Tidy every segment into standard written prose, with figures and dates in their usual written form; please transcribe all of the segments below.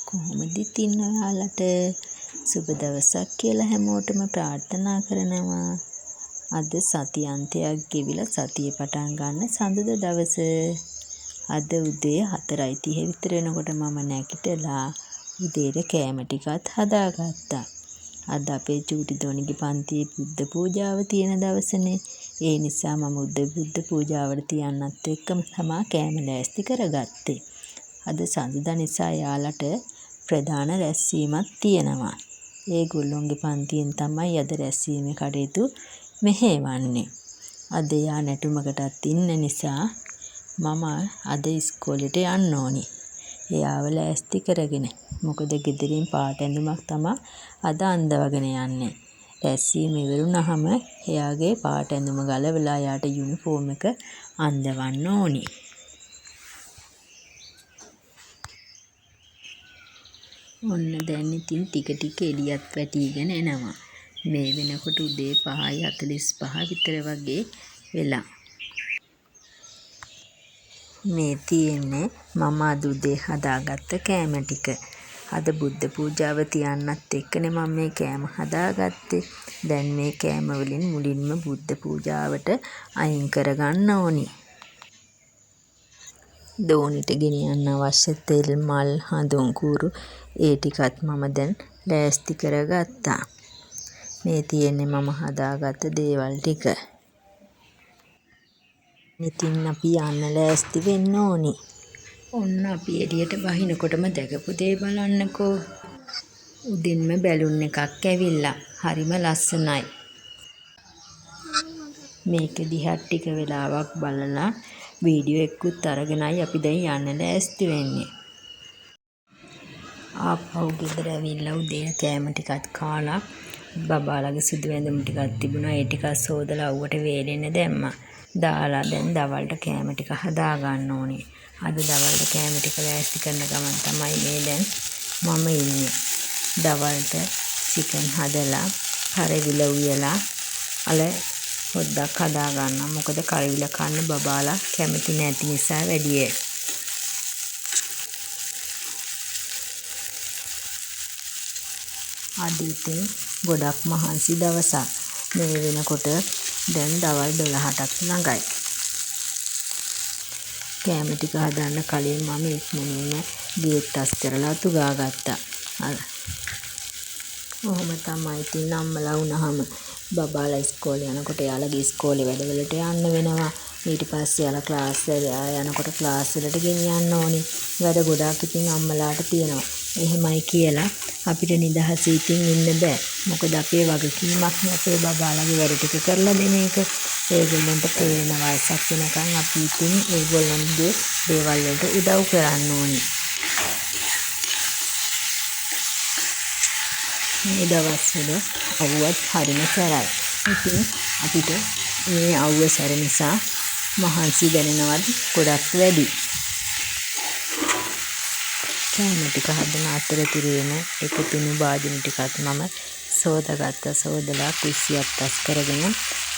කොහොමද ඉතින් ඔයාලට? සුබ දවසක් කියලා හැමෝටම ප්‍රාර්ථනා කරනවා. අද සති අන්තයක් ගෙවිලා සතිය පටන් ගන්න සඳුදා දවස. අද උදේ 4:30 විතර වෙනකොට මම නැගිටලා උදේට කෑම ටිකත් හදාගත්තා. අද අපේ චූටි දෝනිගේ පන්තියේ බුද්ධ පූජාව තියෙන දවසනේ. ඒ නිසා මම උදේ බුද්ධ පූජාවට තියන්නත් එක්කම තමා කෑම ලෑස්ති කරගත්තේ. අද සඳුදා නිසා එයාලට ප්‍රධාන රැස්වීමක් තියෙනවා. ඒගොල්ලොන්ගේ පන්තියෙන් තමයි අද රැස්වීමේ කටයුතු මෙහෙයවන්නේ. අද එයා නැටුමකටත් ඉන්න නිසා මම අද ඉස්කෝලේට යන්න ඕනි. එයාව ලෑස්ති කරගෙන. මොකද ගෙදරින් පාට ඇඳුමක් තමා අද අන්දවගෙන යන්නේ. රැස්වීම ඉවර වුණාම එයාගේ පාට ඇඳුම ගලවලා එයාට යුනිෆෝම් එක අන්දවන්න ඕනි. ඔන්න දැන් ඉතින් ටික ටික එළියත් වැටීගෙන එනවා. මේ වෙනකොට උදේ 5:45 විතර වගේ වෙලා. මේ තියෙන්නේ මම අද උදේ හදාගත්ත කෑම ටික. අද බුද්ධ පූජාව තියන්නත් එක්කනේ මම මේ කෑම හදාගත්තේ. දැන් මේ කෑම වලින් මුලින්ම බුද්ධ පූජාවට අයින් කරගන්න ඕනි. දෝනිට ගෙනියන්න අවශ්‍ය තෙල් මල් හඳුන් කූරු ඒ ටිකත් මම දැන් ලෑස්ති කරගත්තා. මේ තියෙන්නේ මම හදාගත්ත දේවල් ටික. ඉතින් අපි යන්න ලෑස්ති වෙන්න ඕනි. ඔන්න අපි එළියට බහිනකොටම දැකපු දේ බලන්නකෝ. උදින්ම බැලුන් එකක් ඇවිල්ලා. හරිම ලස්සනයි. මේක දිහා ටික වෙලාවක් බලලා වීඩියෝ එකකුත් අරගෙනයි අපි දැන් යන්න ලෑස්ති වෙන්නේ. ආපහු ගෙදර ඇවිල්ලා උදේ කෑම ටිකත් කාලා බබාලගේ සුදු ඇඳුම් ටිකක් තිබුණා. ඒ ටිකත් සෝදලා අව්වට වේලෙන්න දැම්මා. දාලා දැන් දවල්ට කෑම ටික හදා ගන්න ඕනේ. අද දවල්ට කෑම ටික ලෑස්ති කරන ගමන් තමයි මේ දැන් මම ඉන්නේ. දවල්ට චිකන් හදලා කරවිල උයලා අල පොඩ්ඩක් හදා ගන්නවා. මොකද කරවිල කන්න බබාලා කැමති නැති නිසා වැඩිය. අද ඉතින් ගොඩක් මහන්සි දවසක්. මේ වෙනකොට දැන් දවල් 12ටත් ළඟයි. කෑම ටික හදන්න කලින් මම ඉක්මනින්ම ගේත් අස් කරලා අතු ගා ගත්තා. ඔහොම තමයි ඉතින් අම්මලා වුණාම බබාලා ඉස්කෝලේ යනකොට එයාලගේ ඉස්කෝලේ වැඩවලට යන්න වෙනවා. ඊට පස්සේ එයාලා ක්ලාස් යනකොට ක්ලාස් වලට ගෙනියන්න ඕනි. වැඩ ගොඩාක් ඉතින් අම්මලාට තියෙනවා. එහෙමයි කියලා අපිට නිදහසේ ඉතින් ඉන්න බෑ. මොකද අපේ වගකීමක් නේ අපේ බබාලගේ වැඩ ටික කරලා දෙන එක. ඒගොල්ලන්ට තේරෙන වයසක් වෙනකන් අපි ඉතින් ඒගොල්ලන්ගේ දේවල් වලට උදව් කරන්න ඕනි. මේ දවස්වල අවුවත් හරිම සැරයි. ඉතින් අපිට මේ අවුව සැර නිසා මහන්සි දැනෙනවත් ගොඩක් වැඩි. කෑම ටික හදන අතරතුරේම එක තුණු භාජන ටිකත් මම සෝදාගත්තා. සෝදලා කුස්සියත් අස් කරගෙන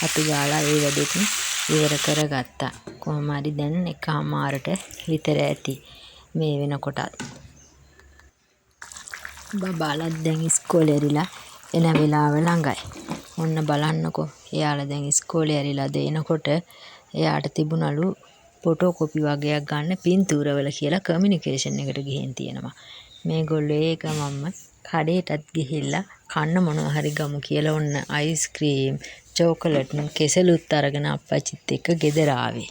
අතු ගාලා ඒ වැඩෙත් ඉවර කරගත්තා. කොහොම හරි දැන් 1:30ට විතර ඇති මේ වෙනකොටත්. බබාලත් දැන් ඉස්කෝලේ ඇරිලා එන වෙලාව ළඟයි. ඔන්න බලන්නකෝ එයාලා දැන් ඉස්කෝලේ ඇරිලා අද එනකොට එයාට තිබුණලු ෆොටෝ කොපි වගේක් ගන්න පින්තූරවල කියලා කමියුනිකේෂන් එකට ගිහින් තියෙනවා. මේගොල්ලෝ ඒ ගමන්ම කඩේටත් ගිහිල්ලා කන්න මොනවා හරි ගමු කියලා ඔන්න අයිස්ක්‍රීම්, චොකලට්, කෙසෙලුත් අරගෙන අප්පච්චිත් එක්ක ගෙදර ආවේ.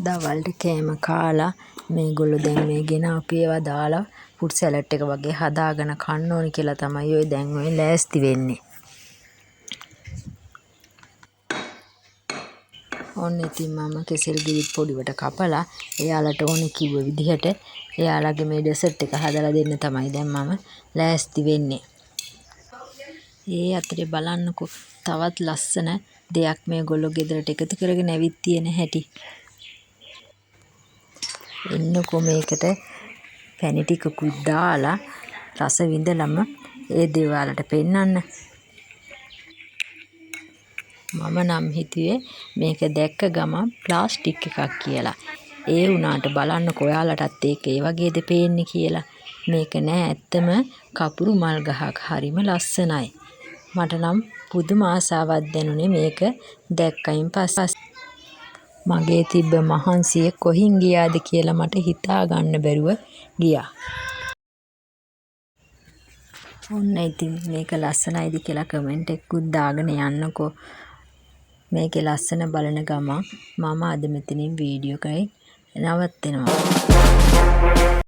දවල්ට කෑම කාලා මේගොල්ලෝ දැන් මේ ගෙන ආපු ඒවා දාලා ෆුඩ් සැලඩ් එක වගේ හදාගෙන කන්න ඕනි කියලා තමයි ඔය දැන් ඔය ලෑස්ති වෙන්නේ. ඔන්න ඉතින් මම කෙසෙල් ගෙඩිත් පොඩිවට කපලා එයාලට ඕනි කිව්ව විදිහට එයාලගේ මේ ඩෙසර්ට් එක හදලා දෙන්න තමයි දැන් මම ලෑස්ති වෙන්නේ. ඒ අතරේ බලන්නකෝ තවත් ලස්සන දෙයක් මේගොල්ලෝ ගෙදරට එකතු කරගෙන ඇවිත් තියෙන හැටි. එන්නකෝ මේකට පැණි ටිකකුත් දාලා රස විඳලම ඒ දේ ඔයාලට පෙන්නන්න. මම නම් හිතුවේ මේක දැක්ක ගමන් ප්ලාස්ටික් එකක් කියලා. ඒ වුණාට බලන්නකෝ ඔයාලටත් ඒක ඒ වගේද පේන්නේ කියලා. මේක නෑ ඇත්තම කපුරු මල් ගහක්. හරිම ලස්සනයි. මට නම් පුදුම ආසාවක් දැනුනේ මේක දැක්කයින් පස්සේ. මගේ තිබ්බ මහන්සිය කොහින් ගියාද කියලා මට හිතා ගන්න බැරුව ගියා. ඔන්න ඉතින් මේක ලස්සනයිද කියලා කමෙන්ට් එකකුත් දාගෙන යන්නකෝ. මේකේ ලස්සන බලන ගමන් මම අද මෙතනින් වීඩියෝ එකයි නවත්වනවා.